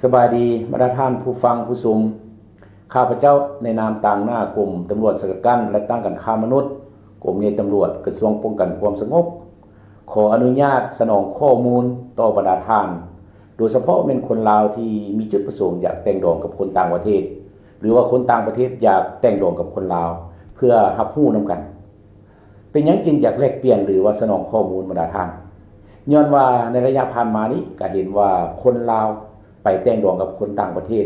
ສະບາຍດີ ບັນດາທ່ານຜູ້ຟັງຜູ້ຊົມ. ຂ້າພະເຈົ້າໃນນາມຕາງໜ້າກົມຕຳຫຼວດສະກັດກັ້ນ ແລະ ຕ້ານການຄ້າມະນຸດ, ກົມໃຫຍ່ຕຳຫຼວດ, ກະຊວງປ້ອງກັນຄວາມສະຫງົບ, ຂໍອະນຸຍາດສະໜອງຂໍ້ມູນຕໍ່ບັນດາທ່ານ, ໂດຍສະເພາະແມ່ນຄົນລາວທີ່ມີຈຸດປະສົງຢາກແຕ່ງດອງກັບຄົນຕ່າງປະເທດ ຫຼືວ່າຄົນຕ່າງປະເທດຢາກແຕ່ງດອງກັບຄົນລາວ ເພື່ອຮັບຮູ້ນຳກັນ. ເປັນຫຍັງຈຶ່ງຢາກແລກປ່ຽນ ຫຼືວ່າສະໜອງຂໍ້ມູນບັນດາທ່ານ? ຍ້ອນວ່າໃນໄລຍະຜ່ານມານີ້ກະເຫັນວ່າຄົນລາວໄປແຕ່ງດອງກັບຄົນຕ່າງປະເທດ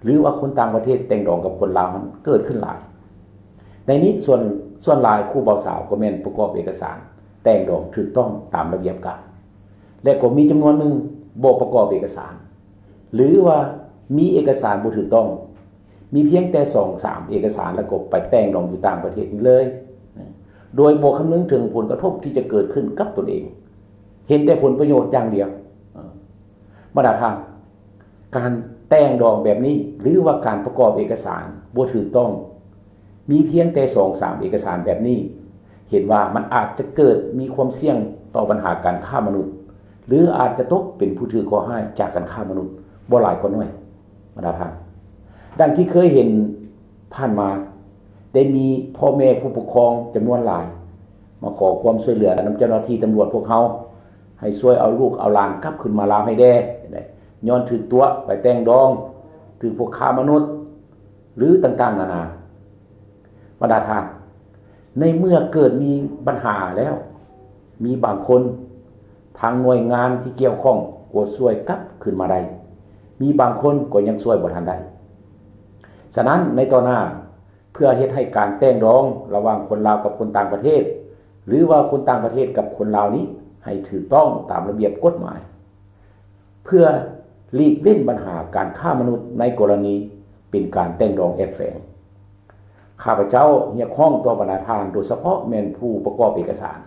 ຫຼືວ່າຄົນຕ່າງປະເທດແຕ່ງດອງກັບຄົນລາວຫັ້ນເກີດຂຶ້ນຫຼາຍ. ໃນນີ້ສ່ວນ ສ່ວນຫຼາຍຄູ່ບ່າວສາວກໍແມ່ນປະກອບເອກະສານແຕ່ງດອງຖືກຕ້ອງຕາມລະບຽບການ ແລະກໍມີຈຳນວນໜຶ່ງບໍ່ປະກອບເອກະສານ ຫຼືວ່າມີເອກະສານບໍ່ຖືກຕ້ອງ ມີພຽງແຕ່ສອງສາມເອກະສານ ແລ້ວກໍໄປແຕ່ງດອງຢູ່ຕ່າງປະເທດນີ້ເລີຍ ໂດຍບໍ່ຄຳນຶງເຖິງຜົນກະທົບທີ່ຈະເກີດຂຶ້ນກັບຕົນເອງ ເຫັນແຕ່ຜົນປະໂຫຍດຢ່າງດຽວ. ບັນດາທ່ານ, ການແຕ່ງດອງແບບນີ້ ຫຼືວ່າການປະກອບເອກະສານບໍ່ຖືກຕ້ອງ ມີພຽງແຕ່ສອງສາມເອກະສານແບບນີ້ ເຫັນວ່າມັນອາດຈະເກີດມີຄວາມສ່ຽງຕໍ່ບັນຫາການຄ້າມະນຸດ ຫຼືອາດຈະຕົກເປັນຜູ້ຖືກເຄາະຮ້າຍຈາກການຄ້າມະນຸດບໍ່ຫຼາຍກໍໜ້ອຍ ບັນດາທ່ານ. ດັ່ງທີ່ເຄີຍເຫັນຜ່ານມາ ໄດ້ມີພໍ່ແມ່ຜູ້ປົກຄອງຈຳນວນຫຼາຍ ມາຂໍຄວາມຊ່ວຍເຫຼືອນຳເຈົ້າໜ້າທີ່ຕຳຫຼວດພວກເຮົາ ໃຫ້ຊ່ວຍເອົາລູກເອົາຫຼານກັບຄືນມາລາວໃຫ້ແດ່ ຍ້ອນຖືກຕົວະໄປແຕ່ງດອງ, ຖືກພວກຄ້າມະນຸດ ຫຼືຕ່າງໆນານາ. ບັນດາທ່ານ, ໃນເມື່ອເກີດມີບັນຫາແລ້ວ ມີບາງຄົນ ທາງໜ່ວຍງານທີ່ກ່ຽວຂ້ອງກໍຊ່ວຍກັບຄືນມາໄດ້, ມີບາງຄົນກໍຍັງຊ່ວຍບໍ່ທັນໄດ້. ສະນັ້ນໃນຕໍ່ໜ້າ ເພື່ອເຮັດໃຫ້ການແຕ່ງດອງລະຫວ່າງຄົນລາວກັບຄົນຕ່າງປະເທດ ຫຼືວ່າຄົນຕ່າງປະເທດກັບຄົນລາວນີ້ ໃຫ້ຖືກຕ້ອງຕາມລະບຽບກົດໝາຍ ເພື່ອຫຼີກເວັ້ນບັນຫາການຄ້າມະນຸດໃນກໍລະນີເປັນການແຕ່ງດອງແອບແຝງ. ຂ້າພະເຈົ້າຮຽກຮ້ອງຕໍ່ບັນດາທ່ານ ໂດຍສະເພາະແມ່ນຜູ້ປະກອບເອກະສານ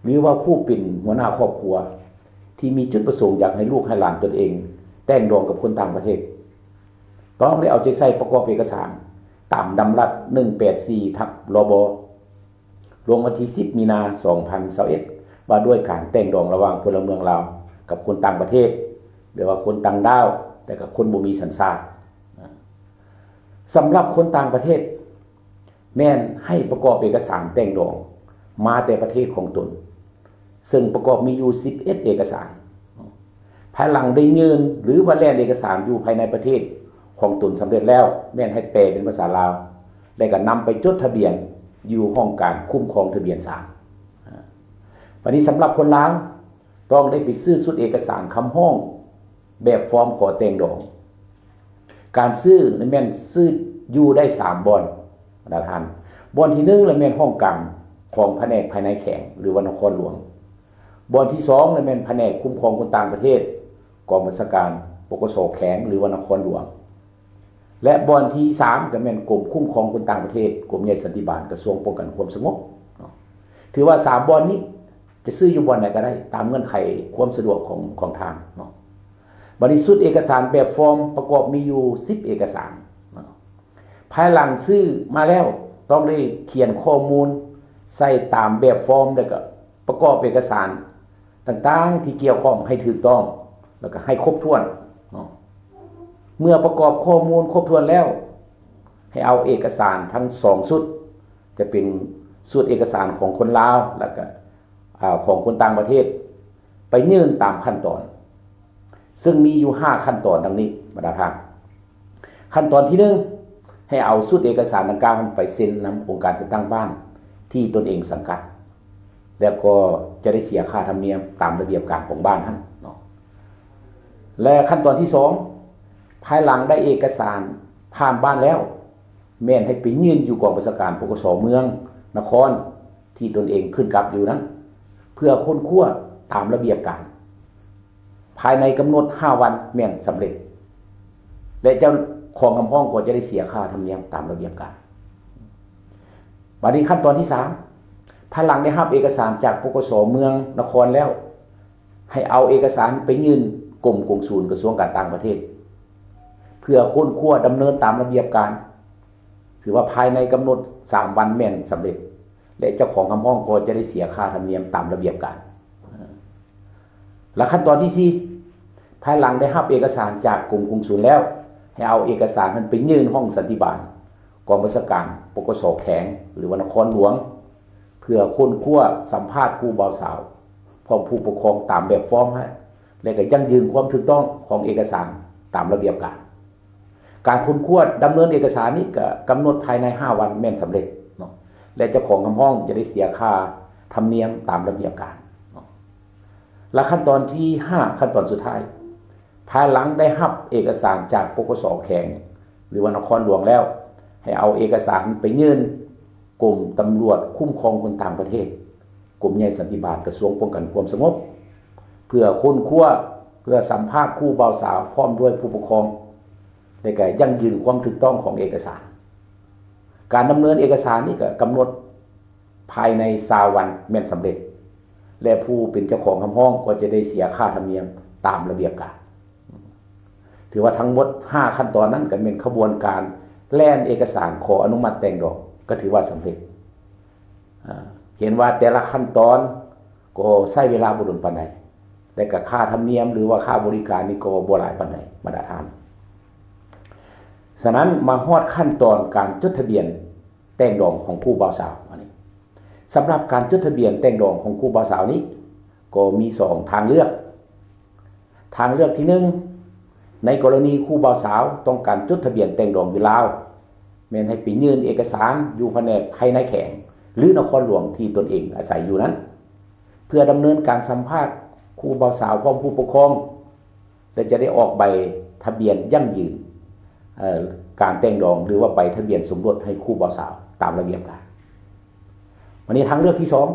ຫຼືວ່າຜູ້ເປັນຫົວໜ້າຄອບຄົວ ທີ່ມີຈຸດປະສົງຢາກໃຫ້ລູກໃຫ້ຫຼານຕົນເອງແຕ່ງດອງກັບຄົນຕ່າງປະເທດ ຕ້ອງໄດ້ເອົາໃຈໃສ່ປະກອບເອກະສານຕາມດຳລັດໜຶ່ງແປດສີ່ ທັບ ລບ ລົງວັນທີສິບ ມີນາ ສອງພັນຊາວເອັດ ວ່າດ້ວຍການແຕ່ງດອງລະຫວ່າງພົນລະເມືອງລາວກັບຄົນຕ່າງປະເທດ ຫຼືວ່າຄົນຕ່າງດ້າວ ແລະ ກະຄົນບໍ່ມີສັນຊາດ. ສຳລັບຄົນຕ່າງປະເທດ ແມ່ນໃຫ້ປະກອບເອກະສານແຕ່ງດອງມາແຕ່ປະເທດຂອງຕົນ ເຊິ່ງປະກອບມີຢູ່ສິບເອັດເອກະສານ. ພາຍຫຼັງໄດ້ຍື່ນ ຫຼືວ່າແລ່ນເອກະສານຢູ່ພາຍໃນປະເທດຂອງຕົນສຳເລັດແລ້ວ ແມ່ນໃຫ້ແປເປັນພາສາລາວ ແລະ ກະນຳໄປຈົດທະບຽນຢູ່ຫ້ອງການຄຸ້ມຄອງທະບຽນສານ. ບາດນີ້ສຳລັບຄົນລາວ ຕ້ອງໄດ້ໄປຊື້ຊຸດເອກະສານຄຳຮ້ອງແບບຟອມຂໍແຕ່ງດອງ. ການຊື້ນັ້ນແມ່ນຊື້ຢູ່ໄດ້ສາມບ່ອນ ບັນດາທ່ານ. ບ່ອນທີໜຶ່ງລະແມ່ນຫ້ອງການຂອງພະແນກພາຍໃນແຂວງ ຫຼືວ່ານະຄອນຫຼວງ. ບ່ອນທີສອງລະແມ່ນພະແນກຄຸ້ມຄອງຄົນຕ່າງປະເທດ ກອງບັນຊາການ ປກສ ແຂວງ ຫຼືວ່ານະຄອນຫຼວງ. ແລະ ບ່ອນທີສາມກະແມ່ນກົມຄຸ້ມຄອງຄົນຕ່າງປະເທດ ກົມໃຫຍ່ສັນຕິບານ ກະຊວງປ້ອງກັນຄວາມສະຫງົບເນາະ. ຖືວ່າສາມບ່ອນນີ້ຈະຊື້ຢູ່ບ່ອນໃດກະໄດ້ ຕາມເງື່ອນໄຂຄວາມສະດວກຂອງ ຂອງທ່ານເນາະ. ບາດນີ້ຊຸດເອກະສານແບບຟອມປະກອບມີຢູ່ສິບເອກະສານເນາະ. ພາຍຫຼັງຊື້ມາແລ້ວ ຕ້ອງໄດ້ຂຽນຂໍ້ມູນໃສ່ຕາມແບບຟອມ ແລະ ກະປະກອບເອກະສານຕ່າງໆທີ່ກ່ຽວຂ້ອງໃຫ້ຖືກຕ້ອງ ແລະ ກະໃຫ້ຄົບຖ້ວນເນາະ. ເມື່ອປະກອບຂໍ້ມູນຄົບຖ້ວນແລ້ວ ໃຫ້ເອົາເອກະສານທັງສອງຊຸດ ຈະເປັນຊຸດເອກະສານຂອງຄົນລາວ ແລະ ກະ ອາ ຂອງຄົນຕ່າງປະເທດ ໄປຍື່ນຕາມຂັ້ນຕອນ ເຊິ່ງມີຢູ່ຫ້າຂັ້ນຕອນດັ່ງນີ້ ບັນດາທ່ານ. ຂັ້ນຕອນທີໜຶ່ງ ໃຫ້ເອົາຊຸດເອກະສານດັ່ງກ່າວນັ້ນໄປເຊັນນຳອົງການຈັດຕັ້ງບ້ານທີ່ຕົນເອງສັງກັດ ແລ້ວກໍຈະໄດ້ເສຍຄ່າທຳນຽມຕາມລະບຽບການຂອງບ້ານຫັ້ນເນາະ. ແລະ ຂັ້ນຕອນທີສອງ ພາຍຫຼັງໄດ້ເອກະສານຜ່ານບ້ານແລ້ວ ແມ່ນໃຫ້ໄປຍື່ນຢູ່ກອງບັນຊາການ ປກສ ເມືອງ ນະຄອນ ທີ່ຕົນເອງຂຶ້ນກັບຢູ່ນັ້ນ ເພື່ອຄົ້ນຄວ້າຕາມລະບຽບການ ພາຍໃນກຳນົດຫ້າວັນແມ່ນສຳເລັດ ແລະ ເຈົ້າຂອງຄຳຮ້ອງກໍຈະໄດ້ເສຍຄ່າທຳນຽມຕາມລະບຽບການ. ບາດນີ້ຂັ້ນຕອນທີສາມ ພາຍຫຼັງໄດ້ຮັບເອກະສານຈາກ ປກສ ເມືອງ ນະຄອນ ແລ້ວ ໃຫ້ເອົາເອກະສານໄປຍື່ນກົມກົງສູນກະຊວງການຕ່າງປະເທດ ເພື່ອຄົ້ນຄວ້າດຳເນີນຕາມລະບຽບການ ຖືວ່າພາຍໃນກຳນົດສາມວັນແມ່ນສຳເລັດ ແລະ ເຈົ້າຂອງຄຳຮ້ອງກໍຈະໄດ້ເສຍຄ່າທຳນຽມຕາມລະບຽບການ. ແລະ ຂັ້ນຕອນທີສີ່ ພາຍຫຼັງໄດ້ຮັບເອກະສານຈາກກົມກົງສຸນແລ້ວ, ໃຫ້ເອົາເອກະສານນັ້ນໄປຍື່ນຫ້ອງສັນຕິບານກອງບັນຊາການ ປກສ ແຂວງ ຫຼືວ່ານະຄອນຫຼວງ ເພື່ອຄົ້ນຄວ້າສຳພາດຄູບ່າວສາວ ພ້ອມຜູ້ປົກຄອງຕາມແບບຟອມໃຫ້ ແລະ ກໍຢັ້ງຢືນຄວາມຖືກຕ້ອງຂອງເອກະສານຕາມລະບຽບການ. ການຄົ້ນຄວ້າດຳເນີນເອກະສານນີ້ກໍກຳນົດພາຍໃນຫ້າວັນແມ່ນສຳເລັດເນາະ ແລະ ເຈົ້າຂອງຄຳຮ້ອງຈະໄດ້ເສຍຄ່າທຳນຽມຕາມລະບຽບການເນາະ. ແລະ ຂັ້ນຕອນທີຫ້າ ຂັ້ນຕອນສຸດທ້າຍ, ພາຍຫຼັງໄດ້ຮັບເອກະສານຈາກ ປກສ ແຂວງ ຫຼືວ່ານະຄອນຫຼວງແລ້ວ, ໃຫ້ເອົາເອກະສານໄປຍື່ນກົມຕຳຫຼວດຄຸ້ມຄອງຄົນຕ່າງປະເທດ, ກົມໃຫຍ່ສັນຕິບານ ກະຊວງປ້ອງກັນຄວາມສະຫງົບ ເພື່ອຄົ້ນຄວ້າ, ເພື່ອສຳພາດຄູບ່າວສາວພ້ອມດ້ວຍຜູ້ປົກຄອງ ແລະ ກະຢັ້ງຢືນຄວາມຖືກຕ້ອງຂອງເອກະສານ. ການດຳເນີນເອກະສານນີ້ກະກຳນົດພາຍໃນຊາວວັນແມ່ນສຳເລັດ ແລະ ຜູ້ເປັນເຈົ້າຂອງຄຳຮ້ອງກໍຈະໄດ້ເສຍຄ່າທຳນຽມຕາມລະບຽບການ. ຖືວ່າທັງໝົດຫ້າຂັ້ນຕອນນັ້ນກະແມ່ນຂະບວນການແລ່ນເອກະສານຂໍອະນຸມັດແຕ່ງດອງ ກະຖືວ່າສຳເລັດ. ອາ ເຫັນວ່າແຕ່ລະຂັ້ນຕອນກໍໃຊ້ເວລາບໍ່ດົນປານໃດ ແລະ ກະຄ່າທຳນຽມ ຫຼືວ່າຄ່າບໍລິການນີ້ກໍບໍ່ຫຼາຍປານໃດ ບັນດາທ່ານ. ສະນັ້ນມາຮອດຂັ້ນຕອນການຈົດທະບຽນແຕ່ງດອງຂອງຄູ່ບ່າວສາວ. ອັນນີ້ ສຳລັບການຈົດທະບຽນແຕ່ງດອງຂອງຄູ່ບ່າວສາວນີ້ ກໍມີສອງທາງເລືອກ. ທາງເລືອກທີໜຶ່ງ, ໃນກໍລະນີຄູ່ບ່າວສາວຕ້ອງການຈົດທະບຽນແຕ່ງດອງຢູ່ລາວ, ແມ່ນໃຫ້ໄປຍື່ນເອກະສານຢູ່ພະແນກພາຍໃນແຂວງ ຫຼື ນະຄອນຫຼວງທີ່ຕົນເອງອາໄສຢູ່ນັ້ນ ເພື່ອດຳເນີນການສຳພາດຄູ່ບ່າວສາວພ້ອມຜູ້ປົກຄອງ ແລະ ຈະໄດ້ອອກໃບທະບຽນຢັ້ງຢືນ ເອີ ການແຕ່ງດອງ ຫຼືວ່າໃບທະບຽນສົມລົດໃຫ້ຄູ່ບ່າວສາວຕາມລະບຽບການ. ບັດນີ້ທາງເລືອກທີສອງ,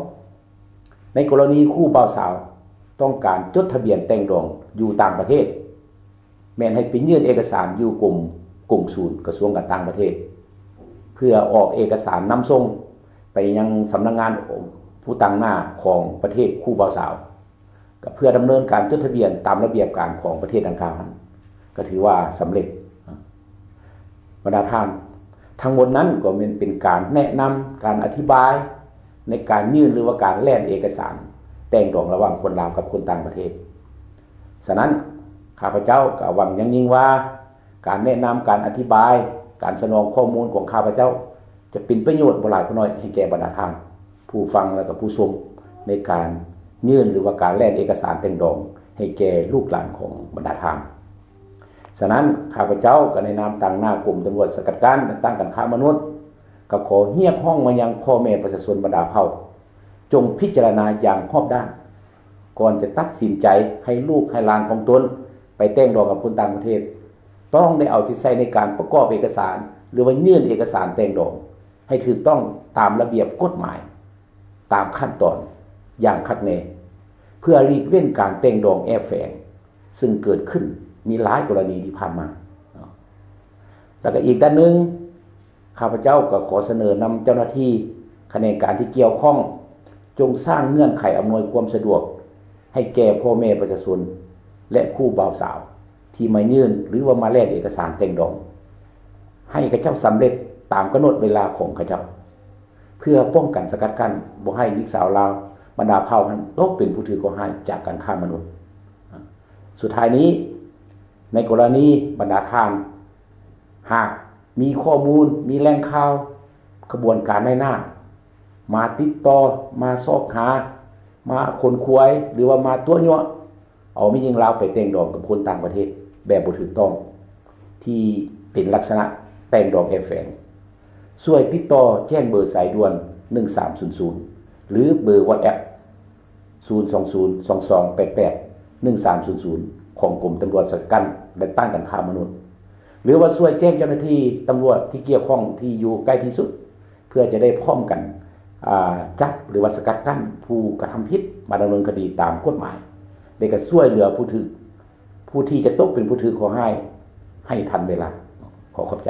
ໃນກໍລະນີຄູ່ບ່າວສາວຕ້ອງການຈົດທະບຽນແຕ່ງດອງຢູ່ຕ່າງປະເທດ, ແມ່ນໃຫ້ໄປຍື່ນເອກະສານຢູ່ກົມກົງສູນກະຊວງການຕ່າງປະເທດ ເພື່ອອອກເອກະສານນຳສົ່ງໄປຍັງສຳນັກງານຜູ້ຕາງໜ້າຂອງປະເທດຄູ່ບ່າວສາວ ກໍເພື່ອດຳເນີນການຈົດທະບຽນຕາມລະບຽບການຂອງປະເທດດັ່ງກ່າວນັ້ນ ກໍຖືວ່າສຳເລັດ. ບັນດາທ່ານ, ທັງໝົດນັ້ນກໍແມ່ນເປັນການແນະນຳ, ການອະທິບາຍໃນການຍື່ນ ຫຼືວ່າການແລ່ນເອກະສານແຕ່ງດອງລະຫວ່າງຄົນລາວກັບຄົນຕ່າງປະເທດ. ສະນັ້ນ, ຂ້າພະເຈົ້າກໍຫວັງຢ່າງຍິ່ງວ່າ ການແນະນຳ, ການອະທິບາຍ, ການສະໜອງຂໍ້ມູນຂອງຂ້າພະເຈົ້າ ຈະເປັນປະໂຫຍດບໍ່ຫຼາຍກໍໜ້ອຍໃຫ້ແກ່ບັນດາທ່ານ ຜູ້ຟັງ ແລະ ກໍຜູ້ຊົມ ໃນການຍື່ນ ຫຼືວ່າການແລ່ນເອກະສານແຕ່ງດອງໃຫ້ແກ່ລູກຫຼານຂອງບັນດາທ່ານ. ສະນັ້ນ, ຂ້າພະເຈົ້າກໍໃນນາມຕາງໜ້າກົມຕຳຫຼວດສະກັດກັ້ນ ແລະ ຕ້ານການຄ້າມະນຸດ ກໍຂໍຮຽກຮ້ອງມາຍັງພໍ່ແມ່ປະຊາຊົນບັນດາເຜົ່າ ຈົ່ງພິຈາລະນາຢ່າງຮອບດ້ານ ກ່ອນຈະຕັດສິນໃຈໃຫ້ລູກໃຫ້ຫຼານຂອງຕົນໄປແຕ່ງດອງກັບຄົນຕ່າງປະເທດ, ຕ້ອງໄດ້ເອົາໃຈໃສ່ໃນການປະກອບເອກະສານ ຫຼືວ່າຍື່ນເອກະສານແຕ່ງດອງ ໃຫ້ຖືກຕ້ອງຕາມລະບຽບກົດໝາຍ, ຕາມຂັ້ນຕອນຢ່າງຄັກແນ່ ເພື່ອຫຼີກເວັ້ນການແຕ່ງດອງແອບແຝງ ຊຶ່ງເກີດຂຶ້ນມີຫຼາຍກໍລະນີທີ່ຜ່ານມາເນາະ. ແລ້ວກໍອີກດ້ານໜຶ່ງ, ຂ້າພະເຈົ້າກໍຂໍສະເໜີນຳເຈົ້າໜ້າທີ່ຂະແໜງການທີ່ກ່ຽວຂ້ອງ ຈົ່ງສ້າງເງື່ອນໄຂອຳນວຍຄວາມສະດວກໃຫ້ແກ່ພໍ່ແມ່ປະຊາຊົນ ແລະ ຄູ່ບ່າວສາວ ທີ່ມາຍື່ນ ຫຼືວ່າມາແລ່ນເອກະສານແຕ່ງດອງ ໃຫ້ເຂົາເຈົ້າສຳເລັດຕາມກຳນົດເວລາຂອງເຂົາເຈົ້າ ເພື່ອປ້ອງກັນສະກັດກັ້ນບໍ່ໃຫ້ຍິງສາວລາວບັນດາເຜົ່ານັ້ນຕົກເປັນຜູ້ຖືກເຄາະຮ້າຍຈາກການຄ້າມະນຸດ. ສຸດທ້າຍນີ້, ໃນກໍລະນີບັນດາທ່ານ ຫາກມີຂໍ້ມູນ, ມີແຫຼ່ງຂ່າວ, ຂະບວນການນາຍໜ້າ ມາຕິດຕໍ່, ມາຊອກຫາ, ມາຂົນຂວາຍ ຫຼືວ່າມາຕົວະຍົວະ ເອົາແມ່ຍິງລາວໄປແຕ່ງດອງກັບຄົນຕ່າງປະເທດແບບບໍ່ຖືກຕ້ອງ ທີ່ເປັນລັກສະນະແຕ່ງດອງແອບແຝງ, ຊ່ວຍຕິດຕໍ່ແຈ້ງເບີສາຍດ່ວນໜຶ່ງສາມສູນສູນ ຫຼື ເບີວັອດແອັບ ສູນສອງສູນສອງສອງແປດແປດໜຶ່ງສາມສູນສູນ ຂອງກົມຕຳຫຼວດສະກັດກັ້ນ ແລະ ຕ້ານການຄ້າມະນຸດ ຫຼືວ່າຊ່ວຍແຈ້ງເຈົ້າໜ້າທີ່ຕຳຫຼວດທີ່ກ່ຽວຂ້ອງທີ່ຢູ່ໃກ້ທີ່ສຸດ ເພື່ອຈະໄດ້ພ້ອມກັນ ອາ ຈັບ ຫຼືວ່າສະກັດກັ້ນຜູ້ກະທຳຜິດມາດຳເນີນຄະດີຕາມກົດໝາຍ ແລະ ກະຊ່ວຍເຫຼືອຜູ້ຖືກ ຜູ້ທີ່ຈະຕົກເປັນຜູ້ຖືກເຄາະຮ້າຍໃຫ້ທັນເວລາ. ຂໍຂອບໃຈ.